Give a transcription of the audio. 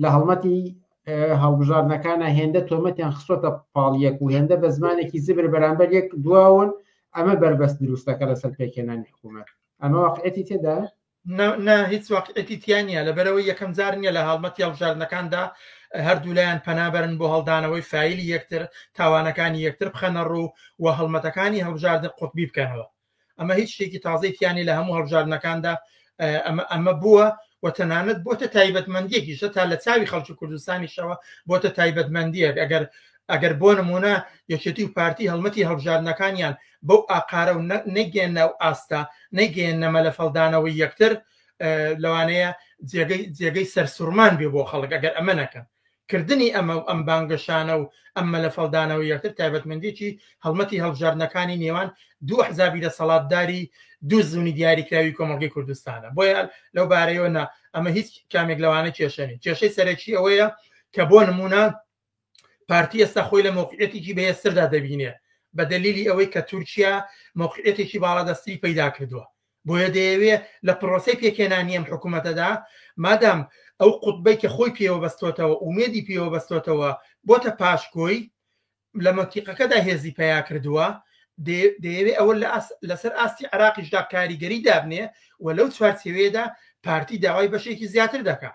لە هەڵمەتی هەڵبژاردنەکانە هێندە تۆمەتیان خستۆتە پاڵ یەک و هێندە بە زمانێکی زبر بەرامبەر یەک دواون، ئەمە بەربەست دروستەکە لەسەر پێکهێنانی حکوومەت. ئەمە واقعیەتی تێدا؟ نا هیچ واقعیەتی تیا نییە، لەبەرئەوەی یەکەم جار نییە لە هەڵمەتی هەڵبژاردنەکاندا هەردوولایان پەنا بەرن بۆ هەڵدانەوەی فایلی یەکتر، تاوانەکانی یەکتر بخەنە ڕوو و هەڵمەتەکانی هەڵبژاردن قوتبی بکەنەوە. ئەمە هیچ شتێکی تازەی تیا نییە، لە هەموو هەڵبژاردنەکاندا ئەمە ئەمە بووە و تەنانەت بۆتە تایبەتمەندیەکیش تا لە چاوی خەڵکی کوردستانیشەوە بۆتە تایبەتمەندیەک. ئەگەر ئەگەر بۆ نمونە یەکێتی و پارتی هەڵمەتی هەڵبژاردنەکانیان بەو ئاقارە و نەگەێنە و ئاستە نەیگەیەننە مەلەفەڵدانەوەی یەکتر، لەوانەیە جێگەی جێگەی سەرسوڕمان بێ بۆ خەڵک ئەگەر ئەمە نەکەن. کردنی ئەمە و ئەم بانگەشانە و ئەم مەلەفەڵدانەوەی یەکتر تایبەتمەندیی هەڵمەتی هەڵبژاردنەکانی نێوان دوو ئەحزابی دەسەڵاتداری دوو زونی دیاریکراوی کۆمەڵگەی کوردستانە. بۆیە لەو بارەیەوە نا ئەمە هیچ کامێک لەوانە کێشە نیە. کێشەی سەرەکی ئەوەیە کە بۆ نمونە پارتی ئێستا خۆی لە مەوقعیەتێکی بەهێزتردا دەبینێ بە دەلیلی ئەوەی کە تورکیا مەوقعیەتێکی باڵادەستری پەیدا کردووە، بۆیە دەیەوێ لە پرۆسەی پێکهێنانی ئەم حکوومەتەدا مادام ئەو قوتبەی کە خۆی پێوە بەستۆتەوە، ئومێدی پێوە بەستۆتەوە، بۆتە پاشکۆی، لە مەنتیقەکەدا هێزی پەیا کردووە، دەیەوێ ئەوە لەسەر ئاستی عێراقیشدا کاریگەری دابنێ و لەو چوارچێوەیەدا پارتی داوای بەشێکی زیاتر دەکا.